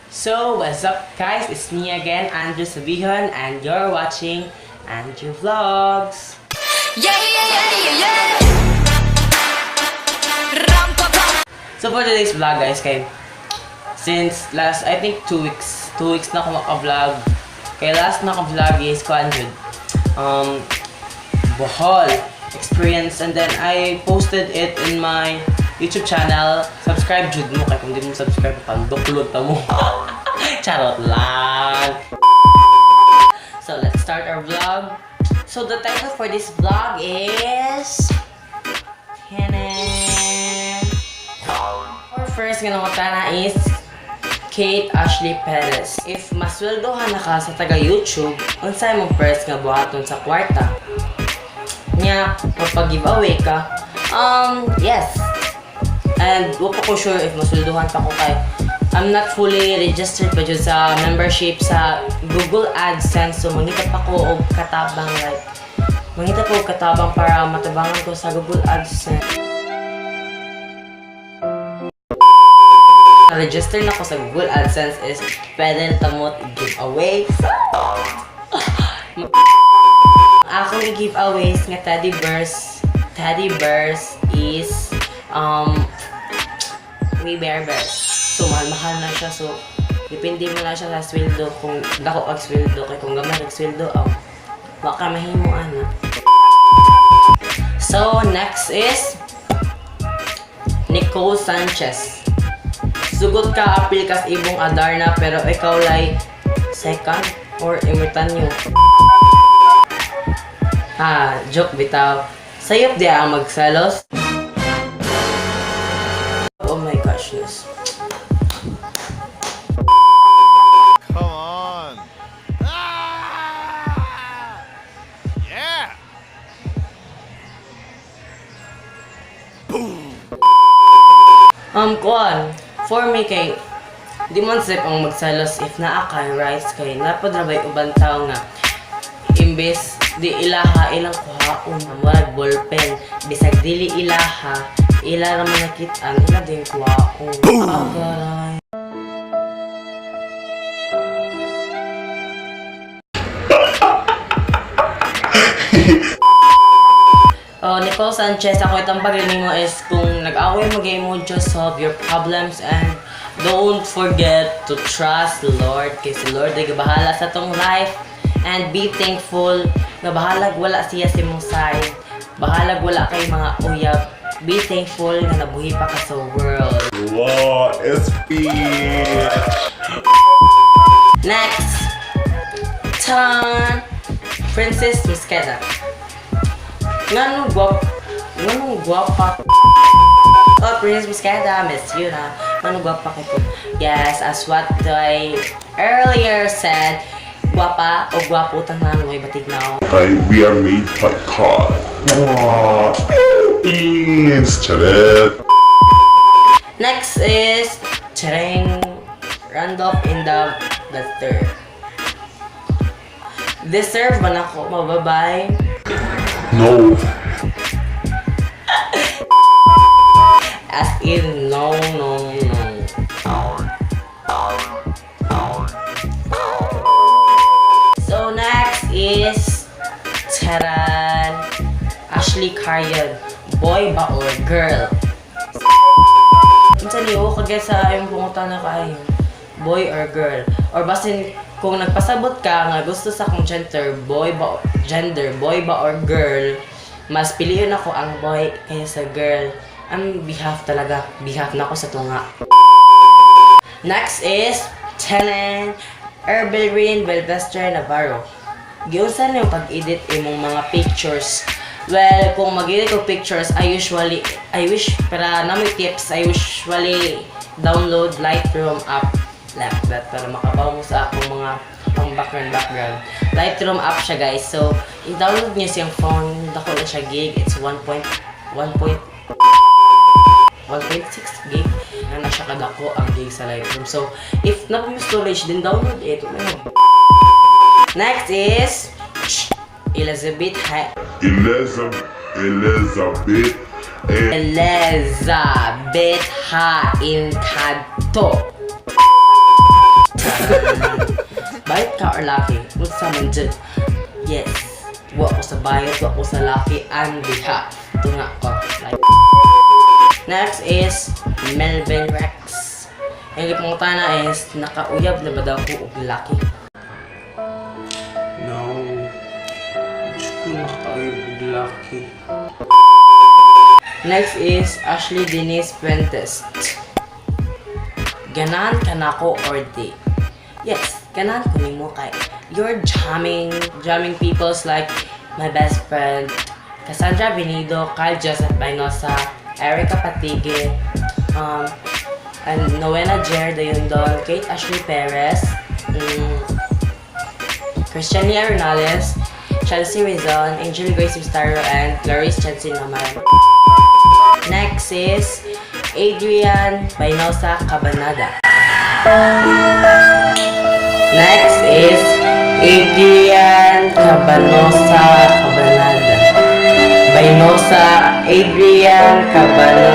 So, what's up, guys? It's me again, Andrew Sabihan, and you're watching Andrew Vlogs. Yeah. Ram-pa-pam. So for today's vlog, guys, kay since last, I think 2 weeks, 2 weeks na ako maka-vlog. Kay last na vlog is kuan jud. Bohol experience, and then I posted it in my YouTube channel. Subscribe jud mo kay kung di mo subscribe, panduklod ta mo. Charot lang. So let's start our vlog. So the title for this vlog is Henen. Our first nga nangutana is Kate Ashley Perez. If masweldohan na ka sa taga YouTube, unsay mong first nga buhaton sa kwarta? Nya, mapag-giveaway ka? Yes. And wa pa ko sure if masweldohan pa ko kay I'm not fully registered pa jud sa membership sa Google AdSense, so mangita pa ko og katabang, like mangita ko og katabang para matabangan ko sa Google AdSense. Register na ko sa Google AdSense is pwede na tamot giveaway. So, akong i-giveaways nga teddy bears is We Bear Bears. So, mahal-mahal na siya. So, depende mo na siya sa sweldo kung dako kag sweldo, kay kung gamay kag sweldo, aw, wa ka mahimo ana. So, next is Nicole Sanchez. Sugot ka apil kas Ibong Adarna pero ikaw lay second or Ermitanyo. Ah, joke bitaw. Sayop di ang magselos. Oh my gosh, yes. Come on. Ah! Yeah! Kuan, for me kay di man safe ang magselos if naa kay rights, kay napadrabay uban tao nga imbes di ilaha ilang kuhaon, murag ballpen, bisag dili ilaha, ila ra man nakit-an, ila din kuhaon. Agaray. Oh, Nicole Sanchez, ako itong pagaling mo is kung nag-away mo game mo, just solve your problems and don't forget to trust the Lord kay si Lord ay bahala sa tong life, and be thankful nga bahalag wala siya sa imong side, bahalag wala kay mga uyab, be thankful nga nabuhi pa ka sa world. Law is speech. Next, Tan Princess Mosqueda. Nganong gwapa? Oh, Princess Mosqueda, miss you na. Nganong gwapa kay ko? Yes, as what I earlier said, gwapa o gwapo tanan way batig na. Kay we are made by God. Wow. Philippines. Charet. Next is Chereng Randolph in the third. Deserve ba na ko mababay? No. As in, no, no, no. So next is Charan Ashley Carrion. Boy ba or girl? Unsa niyo kagaya sa imong pangutana kaayo? Boy or girl? Or basin kung nagpasabot ka nga gusto sa akong gender, boy ba or girl, mas piliyon ako ang boy kaysa girl. Ang behalf talaga, behalf na ako sa tunga. Next is Tenen Herbelrin Belvester Navarro. Giunsa na yung pag-edit imong mga pictures? Well, kung mag-edit ko pictures, I usually, I wish, para na may tips, I usually download Lightroom app like that para makabaw mo sa akong mga pang background background. Lightroom app siya, guys. So, i-download niyo siyang phone. Dako na siya gig. It's 1.6 gig na na siya kadako ang gig sa Lightroom. So, if na mo storage, then download it. Next is Elizabeth Elizabeth. Elizabeth. Elizabeth Hainkanto. Bayot ka or laki? Unsa man jud? Yes. Wa ko sa bayot, wa ko sa laki, and diha. Tunga ko. Like. Next is Melvin Rex. Ang gipangutana is, nakauyab na ba daw ko og laki? No. Diyos ko, nakauyab og laki. Next is Ashley Denise Fuentes. Ganahan ka nako or di? Yes, ganahan ko nimo kay you're jamming, jamming peoples like my best friend Cassandra Venido, Kyle Joseph Baynosa, Erica Patige, and Noena Jer Dayundon, Kate Ashley Perez, Christian Arenales, Chelsea Rizon, Angel Grace Vistaro, and Clarice Chansin Naman. Next is Adrian Baynosa Cabanada. Next is Adrian Cabanosa Cabanada. Baynosa Adrian Cabano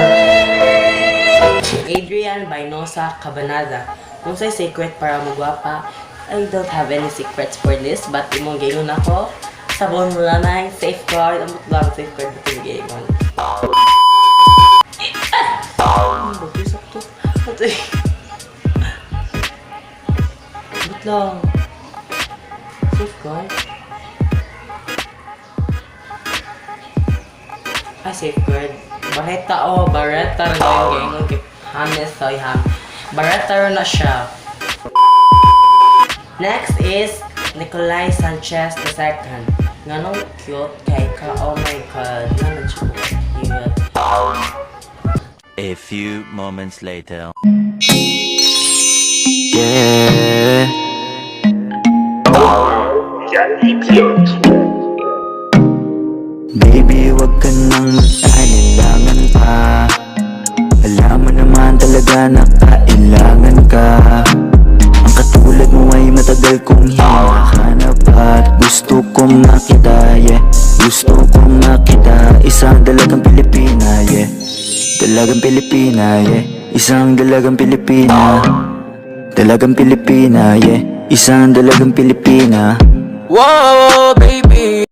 Adrian Baynosa Cabanada. Kung sa'y secret para magwapa, I don't have any secrets for this, but imong gayon ako, sabon mo lamang, safeguard, amot lang safeguard ito gayon. Ang bagay sakto. Atay. Amot lang. Safeguard? Ay, safeguard. Bareta, oh, bareta rin yung gayon. Hamis, soy ham. Bareta rin na siya. Next is Nicolai Sanchez II. Nganong cute kay ka? Oh my God. Nga siya cute. A few moments later. Yeah. Baby, wag ka nang mag-alinlangan pa. Alam mo naman talaga na kailangan ka. Ang katulad mo ay matagal kong hinahanap at gusto kong makita, yeah. Gusto kong makita. Isang dalagang Pilipina, yeah. Dalagang Pilipina, yeah. Isang dalagang Pilipina. Dalagang Pilipina, yeah. Isang dalagang Pilipina. Whoa, baby!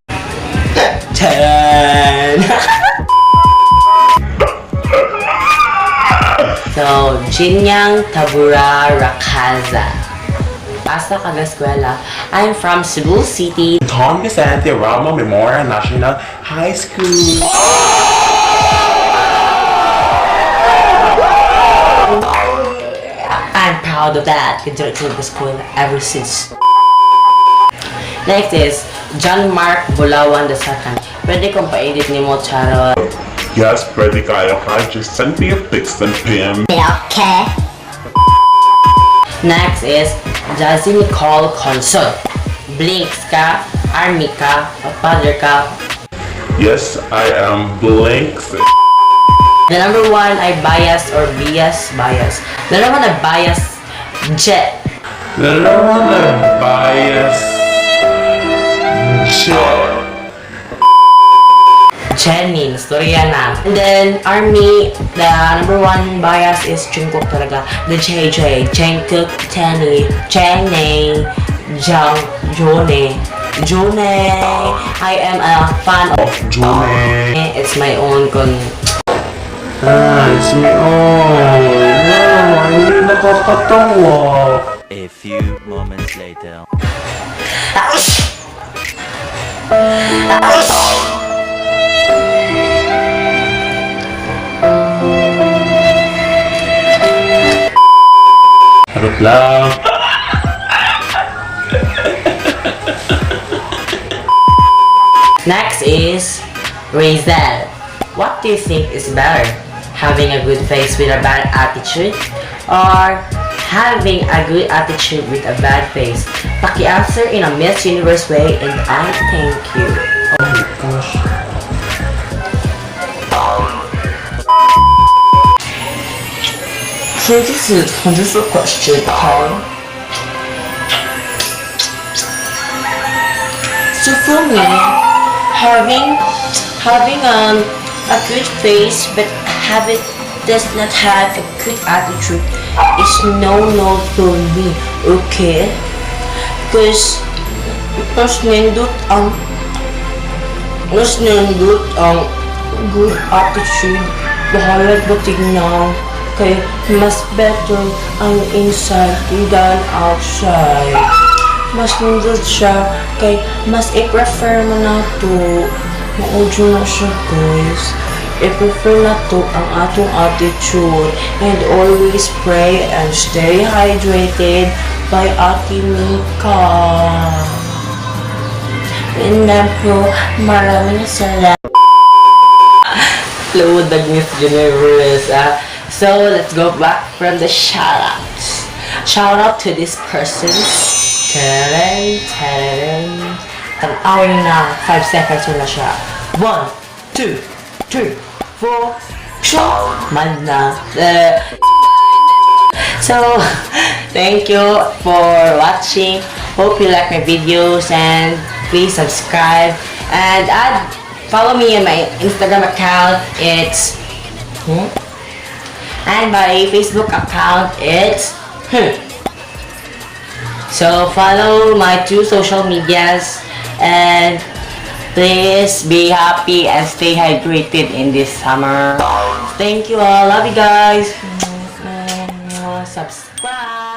10. So, Jinyang Tabura Rakaza. Asa ka eskwela? I'm from Cebu City. Tom Vicente Rama Memorial National High School. I'm proud of that. Consider to school ever since. Next is John Mark Bulawan II. Pwede kong pa-edit ni mo, charot. Yes, pwede kayo ka. Just send me a pics and PM. Okay. Next is Jazzy Nicole Consol. Blinks ka, army ka, father ka. Yes, I am Blinks. The number one ay bias or bias, bias. The number one ay bias, Jet. The number one ay bias. Jet. Jenny, nastorya na. And then, ARMY, the number one bias is Jungkook talaga. The JJ, Jungkook, Jennie, Jennie, Jung, Jone, Jone. I am a fan of Of June. It's my own con. Ah, it's me own. No, hindi nakakatawa. A few moments later. Harap lang. Next is Razel. What do you think is better? Having a good face with a bad attitude or having a good attitude with a bad face? Paki-answer in a Miss Universe way and I thank you. Oh my gosh. So this is a question, okay? So for me, having a good face but have it does not have a good attitude is no no for me. Okay? Because mas nindot ang good attitude. Bahalag ba tignan? Kay mas better ang inside than outside. Mas nindot siya kay mas i-prefer mo na to. Maudyo na siya, guys. I-prefer na to ang atong attitude and always pray and stay hydrated by Ate Mika. Yun lang po. Maraming salamat. Load Miss Universe. Ah. So, let's go back from the shoutouts. Shout out to these persons. Taren, taren. Tan-awin na 5 seconds na siya. 1, 2, 3, 4, shot! Man na. So, thank you for watching. Hope you like my videos and please subscribe and add follow me on my Instagram account. It's And my Facebook account, it's So follow my two social medias and please be happy and stay hydrated in this summer. Thank you all. Love you guys. Subscribe.